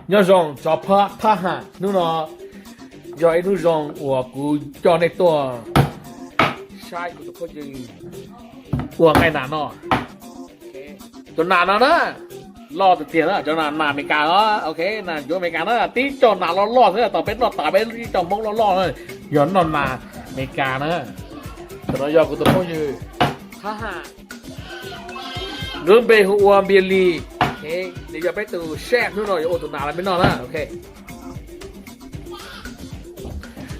Nyob zoo cov phab thab ham, hnub no yog ib hnub zoo uas kuv coj nej tuaj saib kuv tus phooj ywg ua nqaij nas no. Tus nas no na, loj tiag tiag na, cov nas Amelikas os, ok, nas ncuav Amelikas na, tib co nas loj loj xwb, tau peb noj tas peb ib co Hmoob loj loj na, yog noj nas Amelikas na. Tus no yog kuv tus phooj ywg thab ham, lub npe hu ua Npias Lis, nws yog peb tus chef hnub no yuav ua tus nas los peb noj na, ok.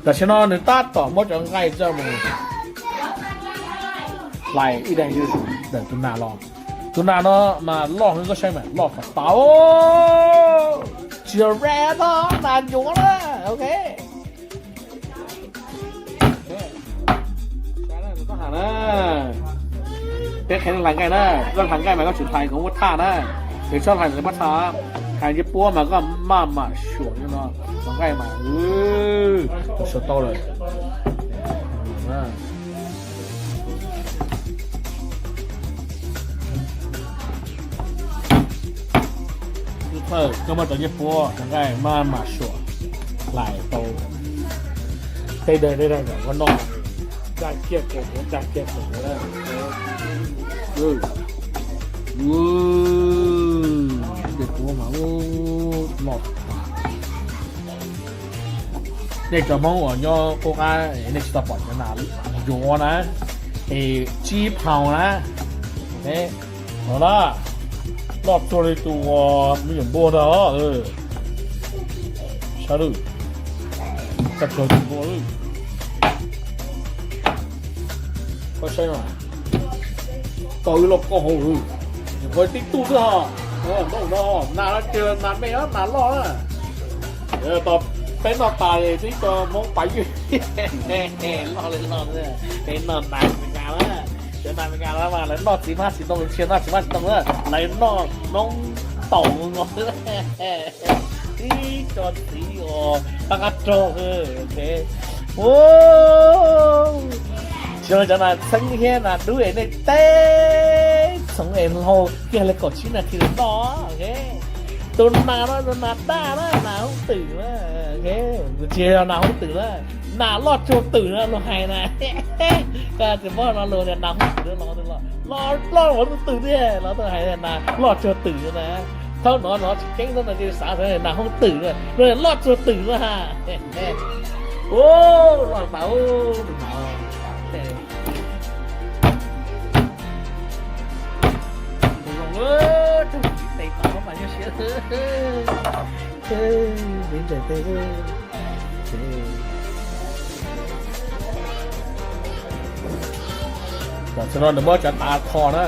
Tam sim no nws tab tom muab cov nqaij coj mus hlais ib daim ntawm tus nas los. Tus nas no mas loj heev, koj saib mas loj tas tas, tsis yog rare no, nas ncuav na, ok. Peb qhia hlais nqaij na, koj hlais nqaij mas koj tsis hlais kom muaj thaj na, es txhob hlais ntawm pob txha, hlais ncej puab mas koj maj mam suam li no, cov nqaij mas suav tau lawm. Ib thawj koj muab cov ncej puab cov nqaij maj mam suam hlais tau tej daim tej daim kom koj noj, dag kiag kaus huav, dag kiag kaus huav na. Ncej puab mas loj tas. Nej cov Hmoob uas nyob qub qab nej tsis tau pom cov nas ncuav na, es tsib phaus na, no na, loj tsuag li tus me nyuam npua ntag. Saib lawm, loj tsuag tus npua lawm. Koj saib mas, tau ib loj koj hauv lawm, nyuam qhuav tib tug xwb hos. Nplooj no nas no ces nas me os, nas loj na. Peb noj tas es tib co Hmoob pas ywj loj li loj, peb noj nas Amelikas na. Cov nas Amelikas no mas lawv noj txiv hmab txiv ntoo, tsis yog noj txiv hmab txiv ntoo na, lawv noj noob taum no. Ib co txiv uas qab qab rog. Tsis yog cov nas txheeb thiab nas dub es nej teb txhoov es hlau kiag li kaum tsib nas this los noj. Tus nas no tus nas daj na, nas hoob twm na. Tsis yog nas hoob twm na, nas loj tsuag twm na luag hais na. Koj tsis paub no luag tias nas hoob twm no los, los loj los twm thiab los hais nas loj tsuag twm na. Thaum no no tsis ceeb, thaum no ces xav nas hoob twm na, luag loj tsuag twm na. Loj tas, tus nas zoo, tes tom mas nyuaj siab. Tam sim no nws muab cov tav tho na,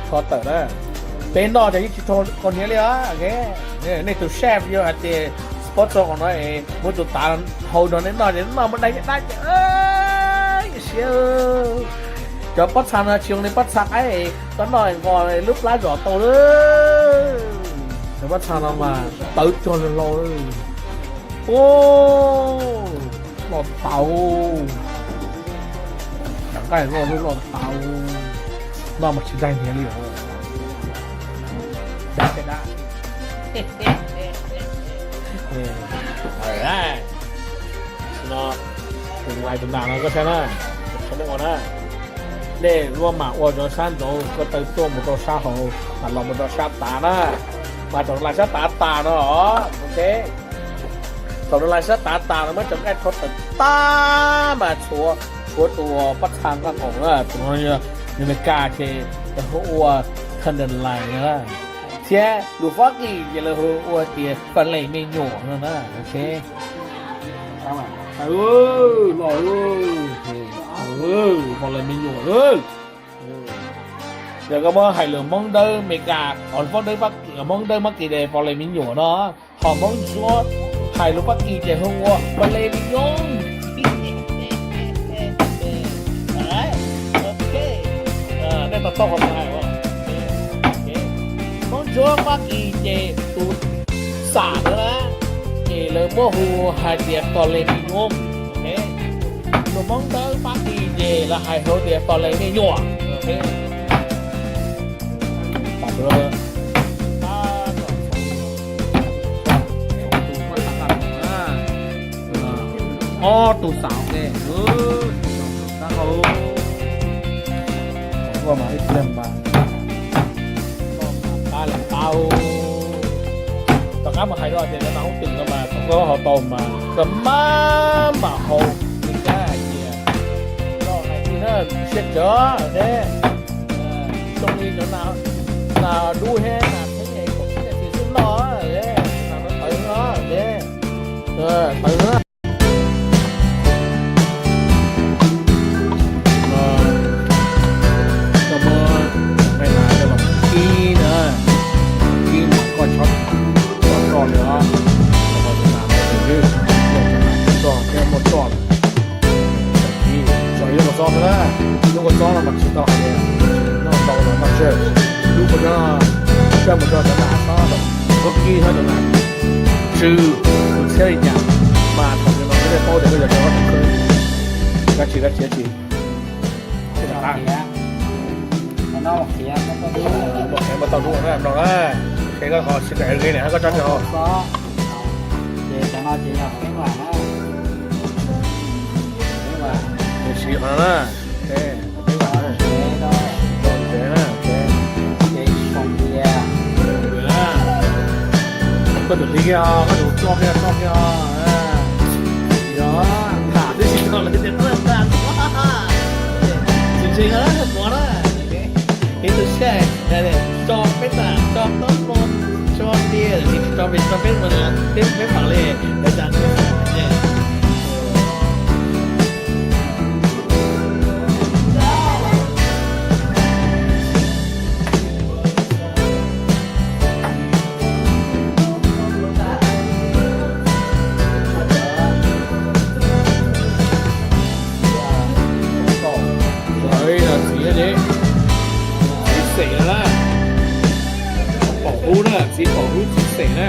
tho tawm na. Peb noj ces yeej tsis tau qau hniav li os. Nej tus chef yog hais tias sponsor qhov no es muab tus tav hau no nej noj ces noj muaj dab dab ces siab. Cov pob txha no tsis zoo li pob txha qaib, koj noj nqos lub plab zom tau lawm. Cov pob txha no mas tawv cog lawm lauj. Loj tau. Cov nqaij loj loj tau. Noj mas tsis dai hniav li os. Dab tej dab. No, tus lais tus nas no koj saib na, saib nej ua na. Nej luaj mam ua rau sab nraud, koj taw tuaj mus rau sab hauv, mam los mus rau sab tav na. Mas thaum lais sab tav tas no os, ok. Thaum lais sab tav tas no muab cov nqaij rho tawm tag mas tshuav, tshuav tus pob txha nqaij nqaus na, tus no yog Amelikas ces lawv hu ua tenderloin na, thiab lus Fab Kis ces lawv hu ua tias filet mignon no na, ok. Los, filet mignon. Yog koj muab hais lus Hmoob Dawb Amelikas, Hmoob Dawb Fab Kis, Hmoob Dawb Fab Kis ces filet mignon no, ho Hmoob Ntsuab hais lus Fab Kis ces hu ua filet mignon. Ok, nej tau tau qhov hais. Hmoob Ntsuab Fab Kis ces tus xam ntawd na, ces lawv muab hu hais tias filet mignon. Ok, lus Hmoob Dawb Fab Kis ces lawv hais hu tias filet mignon. Ok. Ob tug xav ne, tus xav hau, ua mas ib pliag mas qab li qab. Tom qab mus hais rau tias cov nas hoob twm no mas thaum koj hau tau mas koj maj mam hau li kab hais tias koj hais tias na siab tsawv thiab, zoo li cov nas dub thiab nas theeb kom tib neeg xwb noj thiab, nas no tawv no thiab, tawv no. Koj muab nqaij nas coj los kib na, kib mas koj txhob tso roj li os, tso roj nas xwb, muaj roj thiab muaj roj lawm. Kib tso ib lub kua txob xwb na, lub kua txob no mas tsis tau hais tias noj ntau los noj tsawg, lub kua txob no coj mus rau cov nas txhob, koj kib txhob cov nas tsw tus txhiab li cas, mas thaum no koj pab tias koj yuav rau koj tus khwb. Dab tsi dab tsi dab tsi? Qhiav, qhiav mas tau dub na, mloog na, qhia koj qhov sib kawm qhia niam koj tso rau hauv. Ces cov no ces yog peb vam na, peb vam, siv qhov no na, peb vam, ces foom tias, koj tus hlib kiag, koj tus tso kiag, tso kiag, yog tham twb tsis tau lawv tias tuaj tag, tsis ntseeg na, mov na, ib tug sij hais tso peb tam, tso taub hau, tso hnia, tsis tso peb, tso peb, peb mam li, lawv cas Txiv xeem na, pom hub na, txiv pom hub txiv xeem na.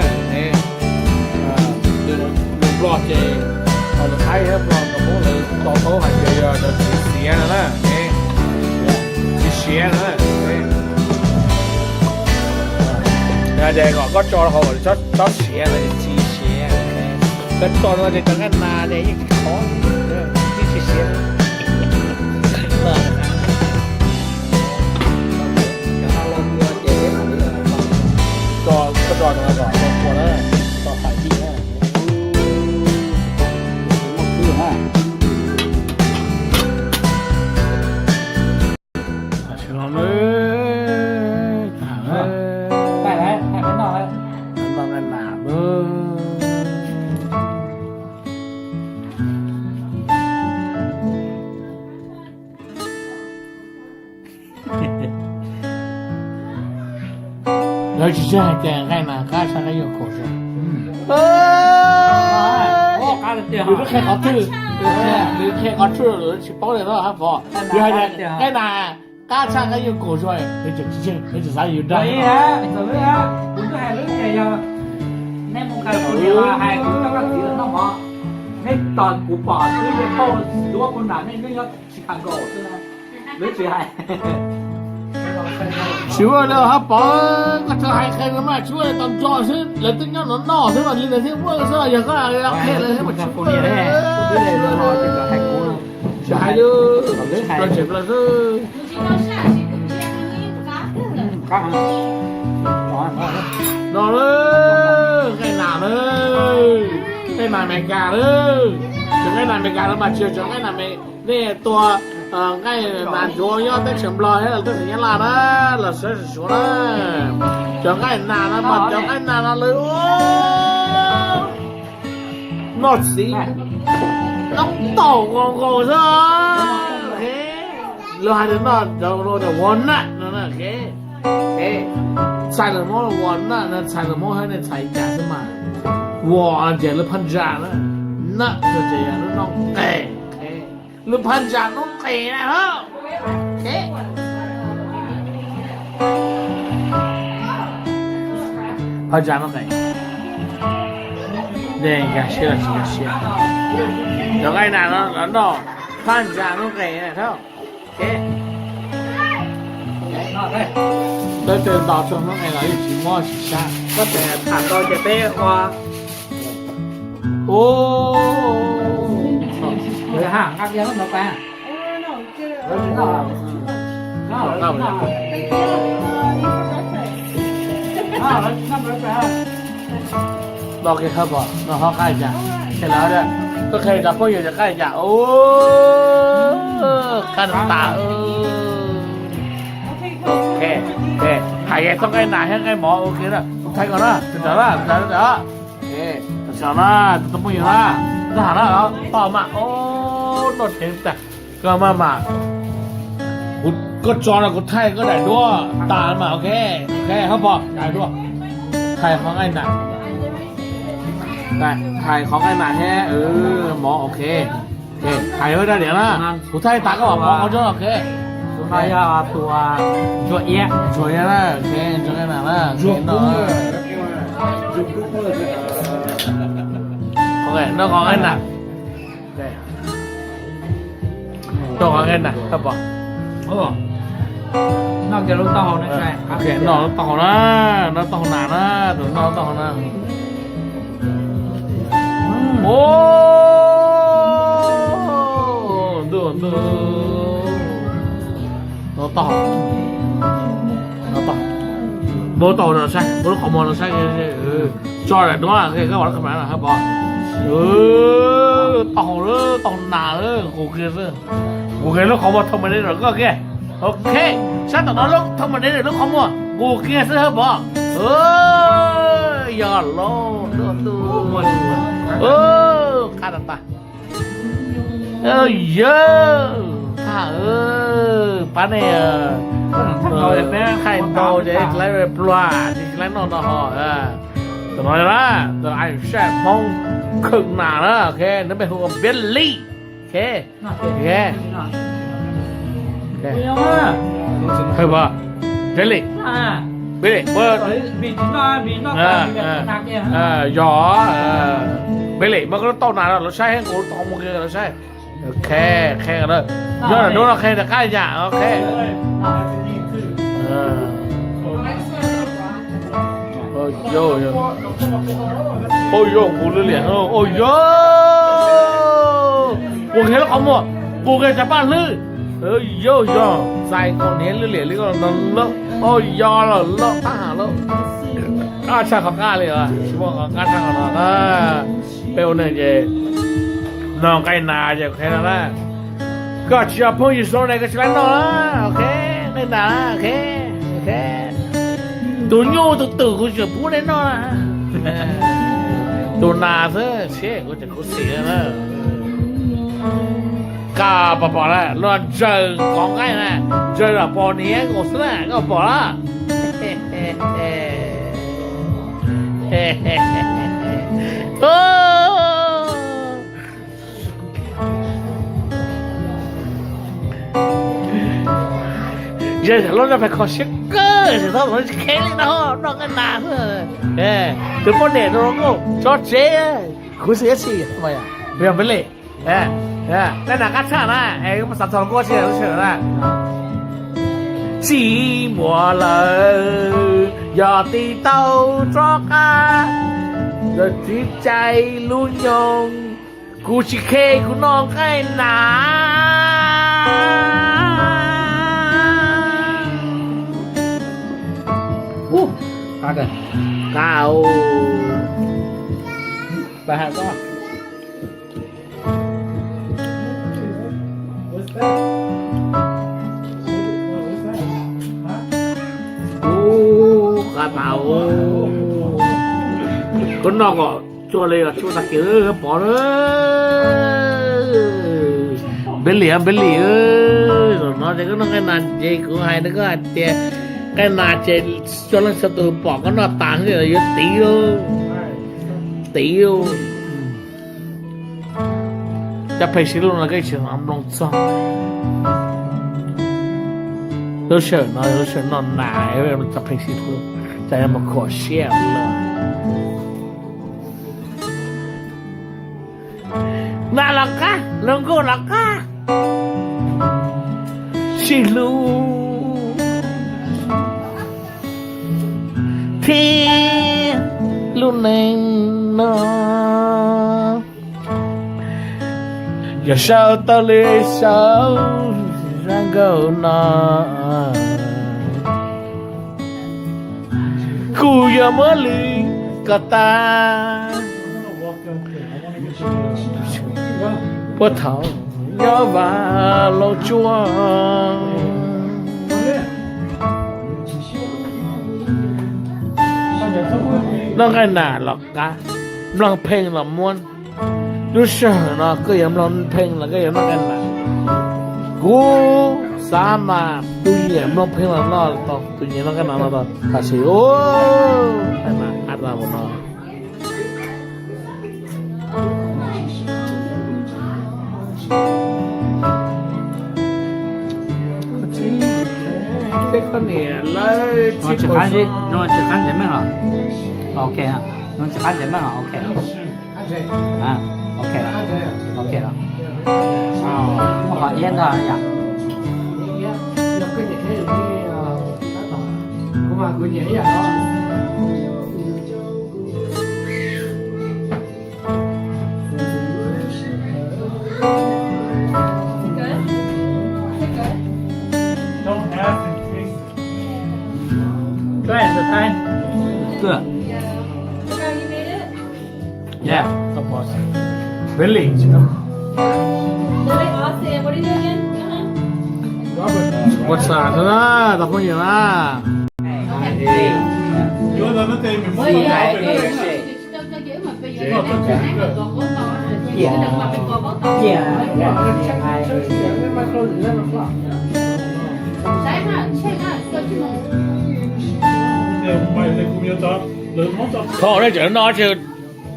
Nplog ces, lus Thaib thiab Nplog no muab lawv to taub hais tias yog cov txiv xiav no na, txiv siav no na. Yog tias kom koj tso hauv tsob siav no ces txiv siav. Koj tso no ces cov nqaij nas ces yeej tsis khov, yeej tsis siav. Koj tso no kom tau kua na, tso fais tij na. Tsis los lawm, tham lawm, tham lawm, tham lawm. Lawv tsis tseeg hais tias nqaij nas qab tshaj nqaij yuam kaus zog. Nws twb qhia qhov twg, nws qhia qhov twg lawv tsis paub li no hab pov. Yog hais tias nqaij nas qab tshaj nqaij yuam kaus zog, nws tseem tsis tseeg, nws tseem xav yus dag. Kuv twb hais lub tias yog nej mus nqaij kuv niam los hais kuv coj koj txiv los noj mov, nej tos kuv pom twb li pauj duab kuv nram nej nyob tsis khav nkaus xwb. Lub tsis hais. Tsis ua li hab pov, koj tseem hais qhia mas tsis ua li tos ntso xwb, lawv twb nyob no noj xwb mas li ntawd thiaj muaj xwb, yog koj qhia lawv thiab mas tsis ua li. Tsis hais li, tsis hais li, tsis hais li xwb. No lawm, nqaij nas lawm, nqaij nas Amelikas lawm, cov nqaij nas Amelikas no mas tsis yog cov nqaij nas, nej tua nqaij nas ntsuav nyob teb chaws Nplog thiab los teb chaws Nyab Laj na, los saib suav na. Cov nqaij nas no mas cov nqaij nas no lawm noj txiv, noj taum nkaus nkaus xwb. Lawv hais tias noj cov walnut no, txhais lus Hmoob walnut no, txhais lus Hmoob thiab nej txhais li cas xwb mas, wa ces lub phab ntsa na, nut ces yog lub noob qes, lub phab ntsa noob qes na. Phab ntsa noob qes, nej nkag siab los tsis nkag siab, cov nqaij nas no los noj phab ntsa noob qes na. Peb tej nto txog noob qes los yeej tsis mob tsis sab. Koj tseem tham tau ces peb ua. Ub, Noj kiag hab pom, noj hov qab li cas, es lawv koj qhia cov phooj ywg tias qab li cas. Qab tas. Hais txog nqaij nas thiab nqaij mov ua ke na, kuv thaij koj na, tus ntawd na, tus ntawd na, tus ntawd na, tus phooj ywg na, koj tham na, toj mas, noj ceev tag, koj maj mam, koj tso no kuv thaij koj daim duab tas mas, ok, ok, hab pom daim duab, thaij qhov nqaij nas, thaij qhov nqaij nas thiab mov, ok, hais dab niam na, kuv thaij tas koj mam mov qhov ntsuab, ok. Ntsuag iab na, ntsuag nqaij nas na, noj qhov nqaij nas. Noj qhov nqaij nas, hab pom. Noj lub taub hau na, noj lub taub hau na, noj taub hau nas na, tus noj taub hau na. Ntuj, ntuj, noj taub hau, noj taub hau, muab taub hau no saib, muab lub qhov muag no saib, tso daim duab, koj ua lub qhov muag no hab pom. Taub hau, taub hau nas, nqus kiag xwb, nqus kiag lub qhov muag thau mas ne rau koj kiag. Ok, sab tom no lub thau mas ne rau lub qhov muag nqus kiag xwb hab pom. Yog lauj, ntuj, qab tas tas. Yawg, pab nej thaij ntau ces tsis laib pluag, tsis laib noj no ho. Tus no na, tus ai saj Hmoob khwm nas na, ok, nws peb hu ua Npiab Lis. Ok, ok, Npiab Lis, Npiab Lis, yog, Npiab Lis, muab koj lub taub nas no los saib, nqus lub taub hau muag kiag los saib. Ok, qhia na, nyob ntawm no qhia tias qab li cas, ok. Ua yog, nqus lwj liam, ua yog, nqus kiag lub qhov muag, nqus kiag cov paj hlwb. Yog, yog, txais nkaus niag lwj liam li ko no lawm, ua yog lawm, loj qab has lawm. Qab tshaj qhov qab li, tsis muaj qhov qab tshaj qhov no na. Peb ua neeg ces noj nqaij nas ces qhia no na. Koj tsis yog phooj ywg Soo ne koj tsis laib noj na, ok, nqaij nas, ok, ok. Tus nyuj tus twm kuv tseem pub nej noj na. Tus nas xwb, seb kuv tseem khuv xim na. Koj pom pom na, luag ntsaws qhov nqaij na, ntsaws los pom niag nkaus xwb na, koj pom na. Yog lub noj pais kho siab kawg, tsis tau los tsis kheev li no, noj nqaij nas xwb. Tus poj niam rau nkauj tso tsev, khuv xim ib txhis, yog Npiab Lis. Nqaij nas qab tshaj na, es xav txog nkauj tsis lub sij hawm na. Tsis muaj lawm, yog tis tau rov qab, yog tsis cais lub nyoog, kuv tsis kheev kuv noj nqaij nas. Qab, qab, qab. Ub, qab tas. Koj noj kom tsuag li os, tsuag tag kis pov na. Npiab Lis, Npiab Lis, zaum no ces koj noj nqaij nas ces kuv hais rau koj hais tias nqaij nas ces txhua leej txhua tus pom koj noj tas xwb yuav tiv lauj, tiv lauj. Cov pheej sib hlub no koj tsis hnov mloog txog. Lub sij hawm no lub sij hawm noj nas, cov pheej sib hlub, cas yuav mus khom siab lawm. Nas los qab, hluas nkauj los qab, sib hlub thiab lub neej no. Yog sawv tau li sawv zaj nkauj no, kuv yuav muab li koj tas. Puag thaum nyob Vaj Loog Tsuas, noj nqaij nas los qab, mloog pheej los muab. Lub sij hawm no koj yuav mloog pheej los koj yuav noj nqaij nas. Kuv xav mas tus nyiam mloog pheej los noj tau, tus nyiam noj nqaij nas no tau, tab sis ua nqaij nas qab tag mus no. Tsis qab, no tsis qab ntev meej los, ok, no tsis qab ntev meej los, ok. Ok, ok, muaj qhov iab ntag yom. Good. Yeah. Really? What's up? Tau phooj ywg na. Thaum nej tseem no ces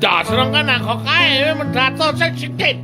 cov sawv no nqaij nas qhov qaib mus nrhiav txoj saib tsis tim.